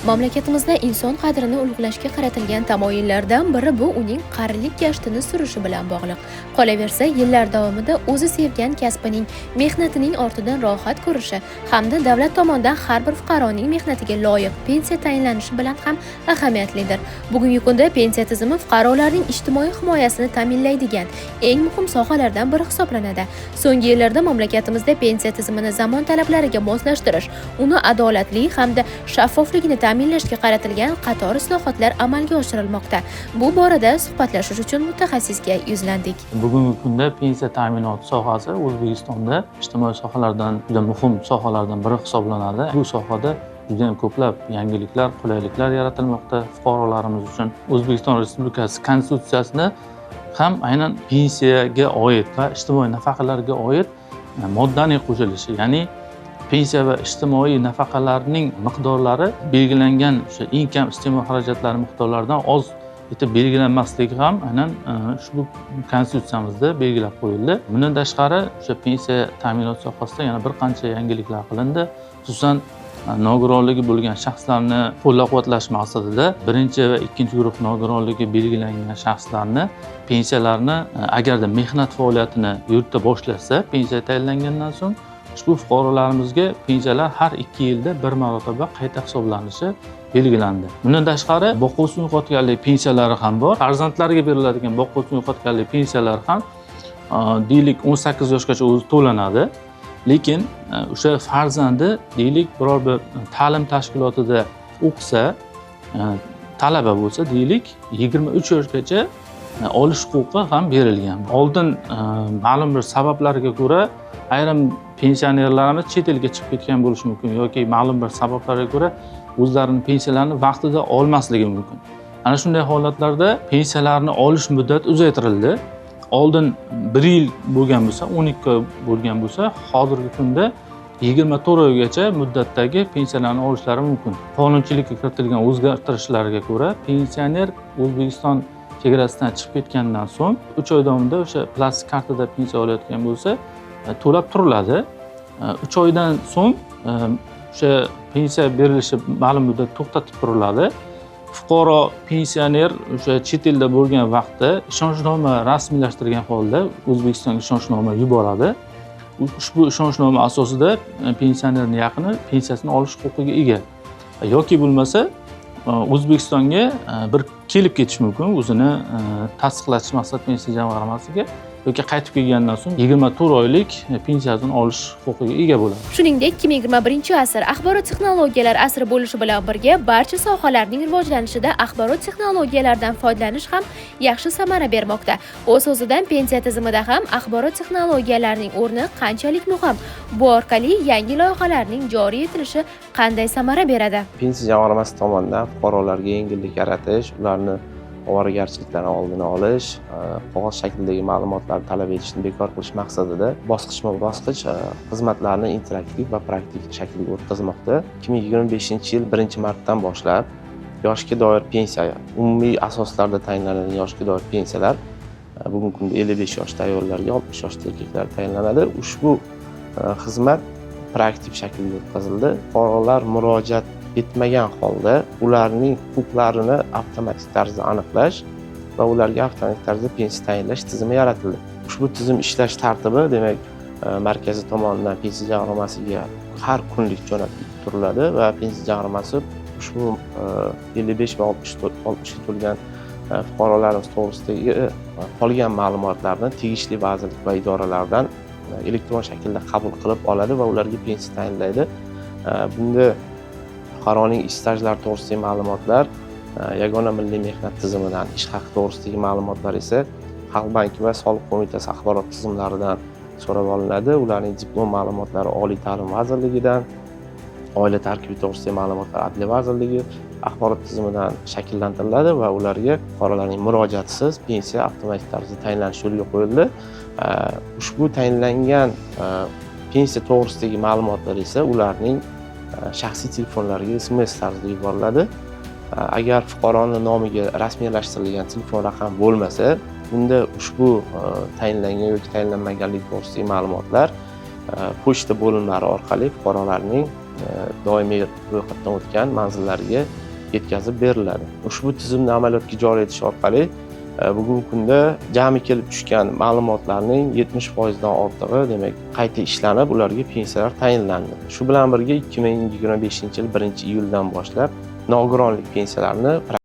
Mamlakatimizda inson qadrini ulug'lashga qaratilgan tamoyillardan biri bu uning qarilik gashtini surishi bilan bog'liq. Qolaversa, yillar davomida o'zi sevgan kasbining, mehnatining ortidan rohat ko'rishi hamda davlat tomonidan har bir fuqaroning mehnatiga loyiq pensiya tayinlanishi bilan ham ahamiyatlidir. Bugungi kunda pensiya tizimi fuqarolarning ijtimoiy himoyasini ta'minlaydigan eng muhim sohalardan biri hisoblanadi. So'nggi yillarda mamlakatimizda pensiya tizimini zamon talablariga moslashtirish, uni adolatli hamda shaffofligini ta'minlashga qaratilgan qator islohotlar amalga oshirilmoqda. Bu borada suhbatlashish uchun mutaxassisga yuzlandik. Bugungi kunda pensiya ta'minoti sohasi O'zbekistonda ijtimoiy sohalardan juda muhim sohalardan biri hisoblanadi. Bu sohada juda ham ko'plab yangiliklar, qulayliklar yaratilmoqda fuqarolarimiz uchun. O'zbekiston Respublikasi Konstitutsiyasida ham aynan pensiyaga oid va ijtimoiy nafaqalarga oid moddaning qo'shilishi, ya'ni pensiya va ijtimoiy nafaqalarning miqdorlari belgilangan o'sha eng kam iste'mol xarajatlari miqdorlaridan oz etib belgilanmasligi ham aynan ushbu konstitutsiyamizda belgilab qo'yildi. Bundan tashqari, o'sha pensiya ta'minoti sohasida yana bir qancha yangiliklar qilindi. Xususan, nogironligi bo'lgan shaxslarni qo'llab-quvvatlash maqsadida birinchi va ikkinchi guruh nogironligi belgilangan shaxslarni pensiyalarini, agarda mehnat faoliyatini yurtda boshlasa, pensiya tayinlangandan so'ng ushbu fuqarolarimizga pensiyalar har 2 yilda bir marotaba qayta hisoblanishi belgilandi. Bundan tashqari, boquvchisini yo'qotganlik pensiyalari ham bor. Farzandlarga beriladigan boquvchisini yo'qotganlik pensiyalari ham, deylik, 18 yoshgacha o'zi to'lanadi. Lekin o'sha farzandi, deylik, biror bir ta'lim tashkilotida o'qisa, talaba bo'lsa, deylik, 23 yoshgacha olish huquqi ham berilgan. Oldin ma'lum bir sabablarga ko'ra ayrim pensionerlarimiz chet elga chiqib ketgan bo'lishi mumkin yoki ma'lum bir sabablarga ko'ra o'zlarining pensiyalarini vaqtida olmasligi mumkin. Ana shunday holatlarda pensiyalarni olish muddati uzaytirildi. Oldin 1 yil bo'lgan bo'lsa, 12 oy bo'lgan bo'lsa, hozirgi kunda 24 oygacha muddatdagi pensiyalarni olishlari mumkin. Qonunchilikka kiritilgan o'zgartirishlarga ko'ra, pensioner O'zbekiston chegarasidan chiqib ketgandan so'ng 3 oy davomida o'sha plastik kartada pensiya olayotgan bo'lsa, to'lab turiladi. 3 oydan so'ng o'sha pensiya berilishi ma'lum muddat to'xtatib turiladi. Fuqaro pensioner o'sha chet elda bo'lgan vaqtda ishonchnoma rasmiylashtirgan holda O'zbekistonga ishonchnoma yuboradi. Ushbu ishonchnoma asosida pensionerning yaqini pensiyasini olish huquqiga ega. Yoki bo'lmasa, O'zbekistonga bir kelib ketish mumkin, o'zini tasdiqlatish maqsadida pensiya jamg'armasiga yoki qaytib kelgandan so'ng 24 oylik pensiyasini olish huquqiga ega bo'ladi. Shuningdek, 2021-asr axborot texnologiyalar asri bo'lishi bilan birga barcha sohalarning rivojlanishida axborot texnologiyalaridan foydalanish ham yaxshi samara bermoqda. O'z-o'zidan pensiya tizimida ham axborot texnologiyalarining o'rni qanchalik muhim? Bu orqali yangi loyihalarning joriy etilishi qanday samara beradi? Pensiya jamg'armasi tomonidan fuqarolarga yengillik yaratish, ularni ovoragarchiliklarni oldini olish, qog'oz shaklidagi ma'lumotlarni talab etishni bekor qilish maqsadida bosqichma-bosqich xizmatlarni interaktiv va proaktiv shaklga o'tkazmoqda. 2025 yil 1-martdan boshlab yoshga doir pensiya, umumiy asoslarda tayinlanadigan yoshga doir pensiyalar bugungi kunda 55 yoshda ayollarga, 60 yoshda erkaklarga tayinlanadi. Ushbu xizmat proaktiv shaklda o'tkazildi. Fuqarolar murojaat etmagan holda ularning huquqlarini avtomatik tarzda aniqlash va ularga avtomatik tarzda pensiya tayinlash tizimi yaratildi. Ushbu tizim ishlash tartibi, demak, markazi tomonidan pensiya jamg'armasiga har kunlik jo'natib turiladi va pensiya jamg'armasi ushbu 55 va 60ga to'lgan fuqarolarimiz to'g'risidagi qolgan ma'lumotlarni tegishli vazirlik va idoralardan elektron shaklda qabul qilib oladi va ularga pensiya tayinlaydi. Bunda fuqaroning ish stajlari to'g'risidagi ma'lumotlar yagona milliy mehnat tizimidan, ish haqi to'g'risidagi ma'lumotlar esa Xalq banki va Soliq qo'mitasi axborot tizimlaridan so'rab olinadi. Ularning diplom ma'lumotlari Oliy ta'lim vazirligidan, oila tarkibi to'g'risidagi ma'lumotlar Adliya vazirligi axborot tizimidan shakllantiriladi va ularga fuqarolarning murojaatisiz pensiya avtomatik tarzda tayinlanishi yo'lga qo'yildi. Ushbu tayinlangan pensiya to'g'risidagi ma'lumotlar esa ularning shaxsiy telefonlariga SMS tarzida yuboriladi. Agar fuqaroni nomiga rasmiylashtirilgan telefon raqami bo'lmasa, unda ushbu tayinlangan yoki tayinlanmaganligi to'g'risidagi ma'lumotlar pochta bo'limlari orqali fuqarolarning doimiy ro'yxatdan o'tgan manzillariga yetkazib beriladi. Ushbu tizimni amaliyotga joriy etish orqali bugungi kunda jami kelib tushgan ma'lumotlarning 70%dan ortig'i, demak, qayta ishlanib, ularga pensiyalar tayinlandi. Shu bilan birga 2025-yil 1-iyuldan boshlab nogironlik pensiyalarini